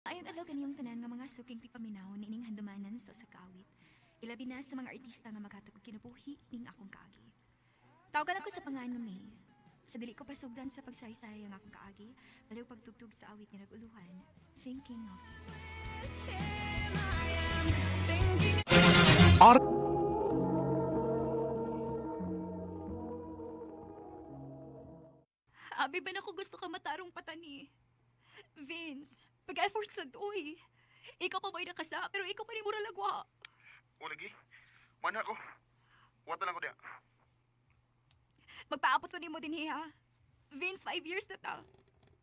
Maayong adlaw kaniyong tanan nga mga suking tigpaminaw niining handumanan sa usa ka awit. Ilabi na sa mga artista nga maghatag og kinabuhi ning akong kaagi. Tawagan ako sa pangalan nga May. Sa dili ko pasugdan sa pagsaysay ang akong kaagi, baliw pagtugtog sa awit nga nag-uluhan, Thinking of You. Abi ba na ko gusto ka matarong patani? Vince, pag-effort sa doy. Ikaw pa ba'y nakasa, pero ikaw pa ni mura lagwa. O lagi. Mana ko. Wata lang ko diya. Magpaabot ko nimo din ha. Vince, 5 years na ta.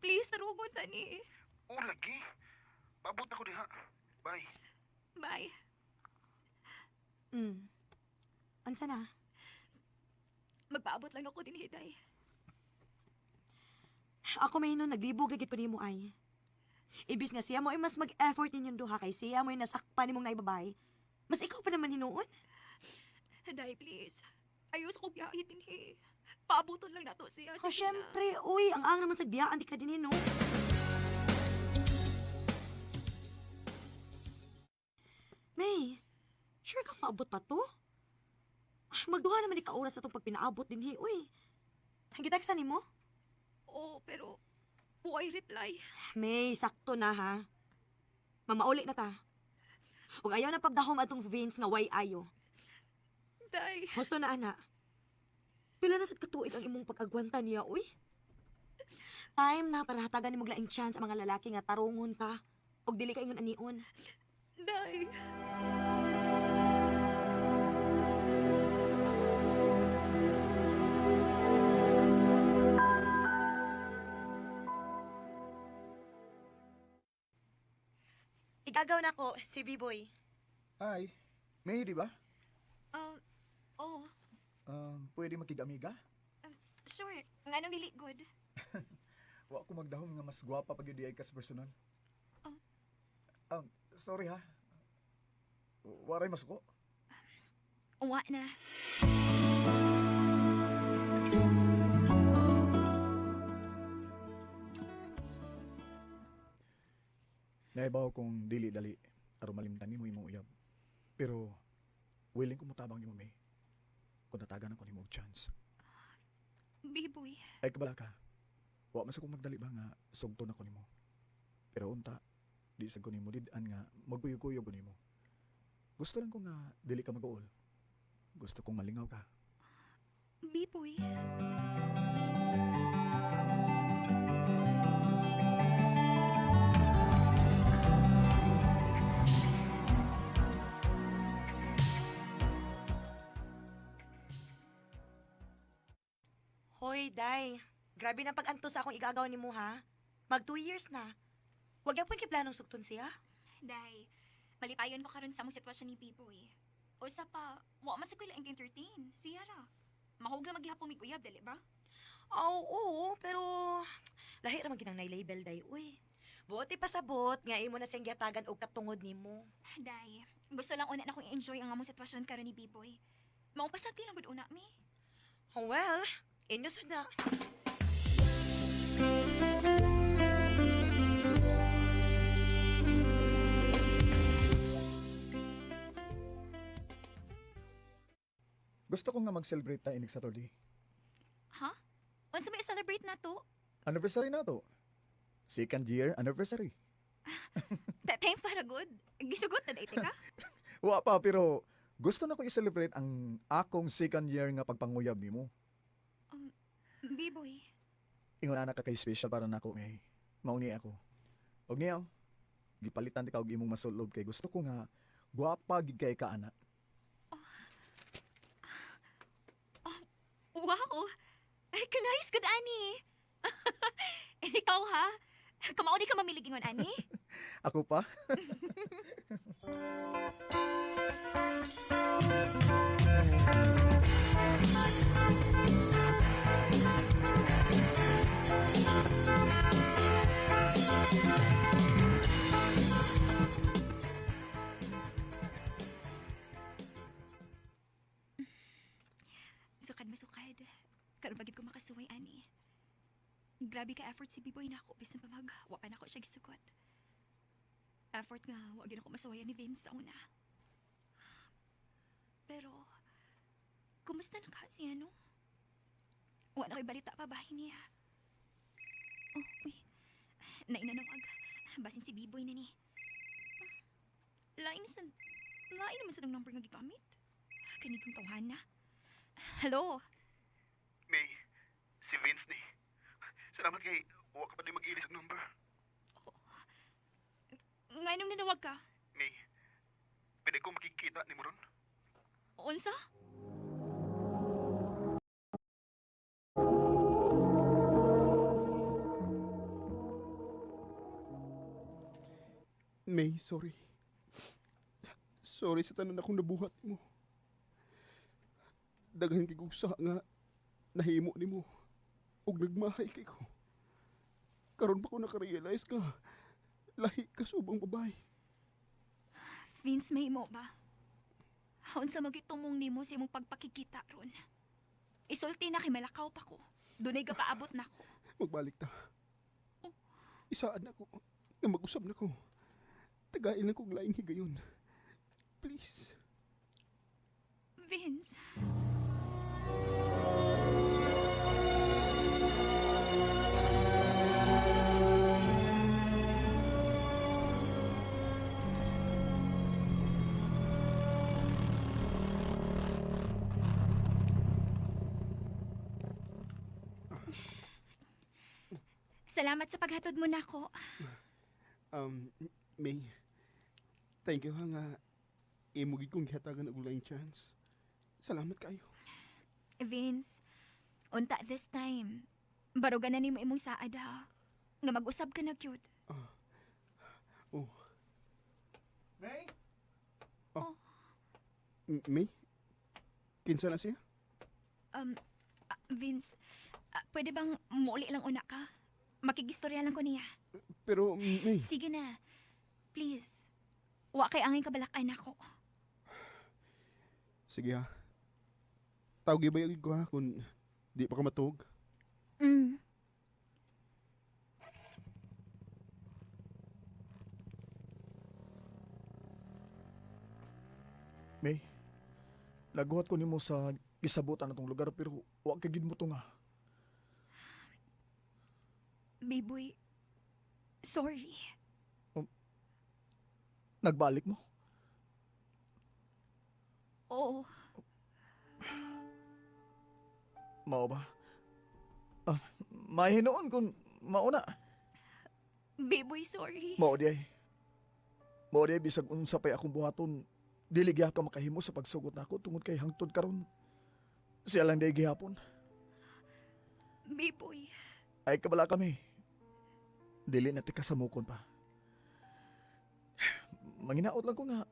Please, tarugon ta ni. O lagi. Paabot na ko diha. Bye. Bye. Unsa na? Magpaabot lang ako din, Hiday. Ako may nun, naglibog lagi ko nimo ay. Ibis nga siya mo ay mas mag-effort ninyong duha kay siya mo ay nasakpan nimong naibabay. Mas ikaw pa naman hinuon. Day, please. Ayos ko biyahe din, he. Paabuton lang nato siya. O Sige na. syempre, uy, ang ang naman sa biyaan di ka din no. May, sure kang maabot pa to? Ah, magduha naman ni ka oras atong pagpinaabot din hi, uy. Giteksa nimo? Oo, pero why reply? May, sakto na ha. Mamauli na ta. Ug ayaw na pagdahom atong Vince nga way ayo. Day, Husto na ana. Pila na sad katuig ang imong pag-agwanta niya, uy. Time na para hatagan nimo og laing chance ang mga lalaki nga tarungon ka ug dili ka ingon anion. Day. Igagaw na ko si B-boy. Hi. May, di ba? Oh, Pwede makigamiga? Sure. Nga nang dili good. Wa ko magdahom nga mas gwapa pag ay ka sa personal. Oh. Sorry ha. Waray masuko. Uwa na. Naibaw kong dili dali aron malimtan nimo imong uyab. Pero willing ko motabang nimo, May. Kung tatagan ako nimo og chance. B-boy. Ay kabala ka. Wa man sa kong magdali ba nga sugton ako nimo. Pero unta di sa ko nimo did-an nga magkuyog-kuyog ko nimo. Gusto lang ko nga dili ka mag-uol. Gusto kong malingaw ka. B-boy. Hoy, Day. Grabe na pag-antos sa akong igagaw nimo ha. Mag 2 years na. Wag yapon kay planong sugton siya. Day, malipayon ko karon sa among sitwasyon ni B-boy. O sa pa, wa man sa ko ilaing entertain. Siya ra. Mahug ra maghihapon mig uyab, dili ba? Oo, oo, pero lahi ra man ginang label day, uy. Buot ipasabot nga imo na siyang gihatagan og katungod nimo. Day, gusto lang una na akong i-enjoy ang among sitwasyon karon ni B-boy. Maupasagti lang gud una mi. Oh, well, inyo sad na. Gusto ko nga mag-celebrate ta inig Saturday. Ha? Unsa may celebrate na to? Anniversary na to. Second year anniversary. Time para good. Gisugot na day ka? Wa pa pero gusto na ko i-celebrate ang akong second year nga pagpanguyab nimo. B-boy. Ingon ana ka kay special para nako, May. Mauni ako. Og niya, gipalitan ka og imong masulob kay gusto ko nga gwapa gid kay ka ana. Wow! Ay, kanais good ani. Ikaw ha? Kamao di ka mamilig ingon ani? Ako pa? Sukad masukad. Karon pagid ko makasuway ani. Grabe ka effort si B-boy nako bisan pa mag wa pa nako siya gisugot. Effort nga, wag yun ako masuwayan ni Vince sa una. Pero, kumusta na ka siya, no? Wala ko'y balita pa bahay niya. Oh, uy. Nainanawag. Basin si B-boy na ni. Lain sa... Lain naman sa ng number nga gigamit. Kanig kong tawhan na. Hello? May, si Vince ni. Salamat kay wa ka pa di mag-ilis og number. Nga nung nanawag ka? May, pwede ko makikita ni mo ron? Unsa? May, sorry. Sorry sa tanan akong nabuhat mo. Daghan kay kog usa nga nahimo nimo ug nagmahay kay ko. Karon pa ko nakarealize ka lahi ka sa ubang babae. Vince, may mo ba? Unsa magitumong nimo sa imong pagpakikita ron? Isulti na kay malakaw pa ko. Dunay ka paabot na ko. Magbalik ta. Isaad na ko nga mag-usab na ko. Tagain lang kog laing higayon. Please. Vince. Salamat sa paghatod mo nako. May, thank you ha nga imo gid kong gihatagan og laing chance. Salamat kayo. Vince, unta this time. Barugan na nimo imong saad ha. Nga mag-usab ka na cute. Oh. May? Oh. May? Kinsa na siya? Vince, pwede bang muuli lang una ka? Makigistorya lang ko niya. Pero, May, Sige na. Please. Wa kay angay kabalakan ako. sige ha. Tawag ba ko ha kung di pa ka matuog? Mm. May, naguhat ko nimo sa gisabutan natong lugar pero wa kay gid mo to nga. Biboy, sorry. Nagbalik mo? Oo. Mao ba? Ah, mahinuon kung mauna. Biboy, sorry. Mao di ay. Mao di ay bisag unsa pay akong buhaton, dili gyud ka makahimo sa pagsugot nako tungod kay hangtod karon. Siya lang di gihapon. Biboy. Ay kabala kami. Dili na ti kasamukon pa. Manginaot lang ko nga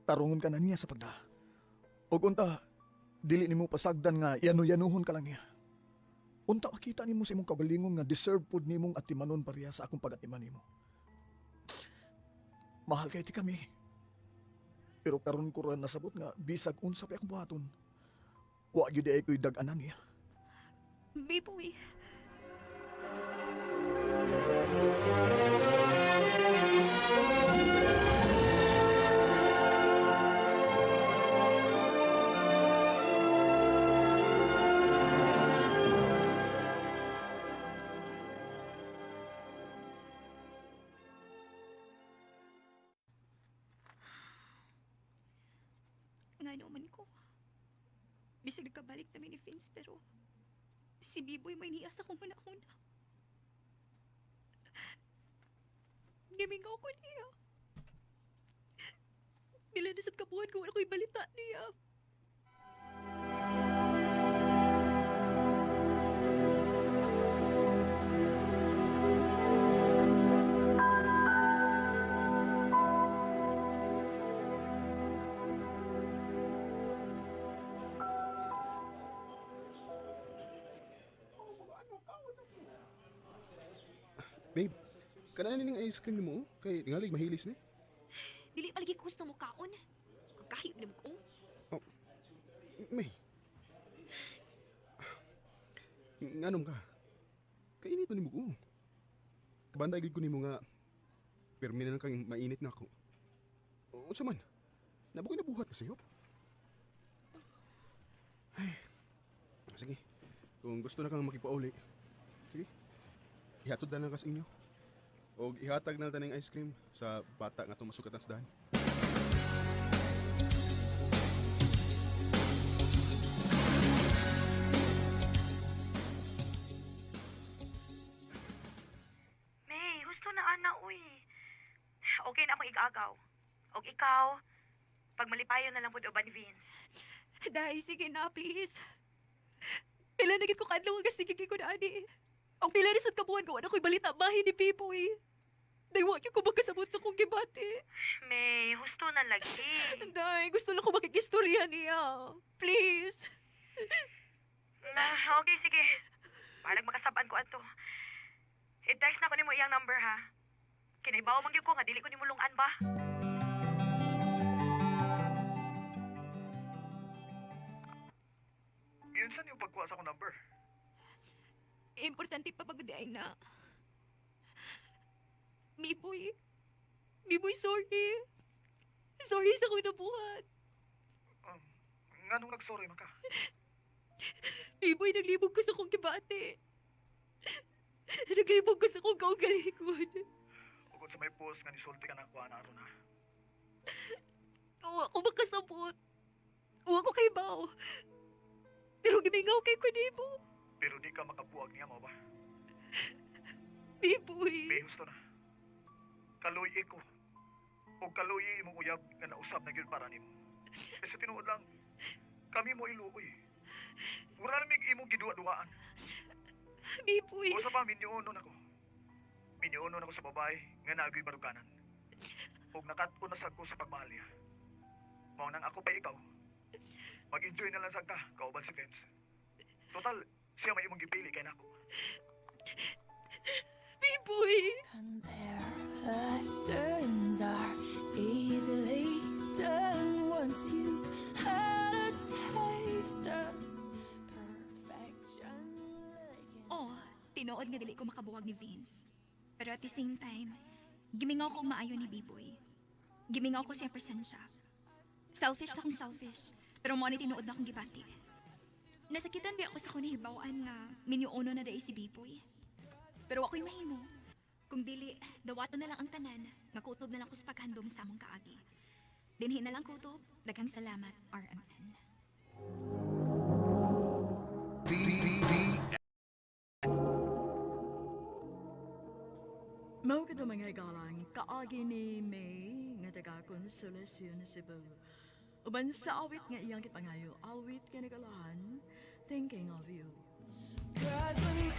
tarungon ka na niya sa pagda. Og unta, dili nimo pasagdan nga yanu-yanuhon ka lang niya. Unta makita nimo sa imong kaugalingon nga deserve pod nimong atimanon pareha sa akong pagatiman nimo. Mahal kay ti kami. Pero karon ko ra nasabot nga bisag unsa pa akong buhaton. Wa gyud ay ko'y dag-anan niya. Biboy. Nga naman ko. Bisag nagkabalik namin ni Vince pero si Biboy may niya sa kong panahon. Gimingaw ko niya. Bila na sa kabuhan ko, wala ko'y balita niya. Babe, kanaan ning ice cream nimo kay tingalig mahilis ni. Dili palagi ko gusto mo kaon. Kagkahib na mo ko. May. Nganom ka? Kainit man nimo ko. Kabanday gid ko nimo nga Pirmi na lang kang mainit na ako. Unsa man? Nabukoy na buhat na sa'yo. Ay, sige. Kung gusto na kang makipauli, sige. Ihatod na lang ka sa inyo. O ihatag na lang taning ice cream sa bata nga tumasukat ang sdahan. May, gusto na ana, uy. Okay na akong igagaw. Og ikaw, pag malipayon na lang pud uban ni Vince. Day, sige na, please. Pila na gid ko kadlong nga sige ko na ani. Ang pila rin sa kabuhan ko, wala ko'y balita bahin ni Pipoy. Day, wa gyud ko makasabot sa kong gibati. May, husto na lagi. Day, gusto lang ko makikistorya niya. Please. Na, okay, sige. Balag makasabaan ko ato. I-text na ko nimo iyang number ha. Kinaibaw man gyud ko nga dili ko nimo lungan ba? Giunsa niyo pagkuha sa akong number? Importante pa pag ay na. Miboy. Miboy, sorry. Sorry sa akong nabuhat. Nganong nagsorry man ka? Miboy, naglibog ko sa akong gibati. Naglibog ko sa akong kaugalingon. Ugod sa may post nga nisulti ka na kuha na aron ha. Wa ko makasabot. Wa ko kay Bao. Pero gimingaw kay ko nimo. Pero di ka makabuag niya mo ba? Biboy. May husto na. Kaluy ko. O kaluy imong uyab nga nausab na gyud para nimo. Eh, sa tinuod lang, kami mo iluoy. Mura na mig imong giduwa-duwaan. Biboy. O sa pa, minyuonon ako. Minyuonon ako sa babae nga naagoy baruganan. Og nakat-on na sad ko sa pagmahal niya. Mao nang ako pa ikaw. Mag-enjoy na lang sad ka, kauban si Vince. Total, siya may imong gipili kay nako. Biboy. Comparisons are easily done once you had a taste of perfection. Oh, tinuod nga dili ko makabuwag ni Vince. Pero at the same time, gimingaw ko og maayo ni Biboy. Gimingaw ko siya presensya. Selfish na akong selfish, pero mo ni tinuod na akong gibati. Nasakitan di ako sa akong nahibaw-an nga minyuono na dai si Biboy. Pero ako'y mahimo. Kung dili, dawato na lang ang tanan, nga kutob na lang ko sa paghandom sa among kaagi. Dinhi na lang kutob, daghang salamat, RMN. Mao kadto mga igalang kaagi ni May nga taga Consolacion, Cebu. Uban sa awit nga iyang gipangayo, awit nga nagalahan, Thinking of You. 'Cause when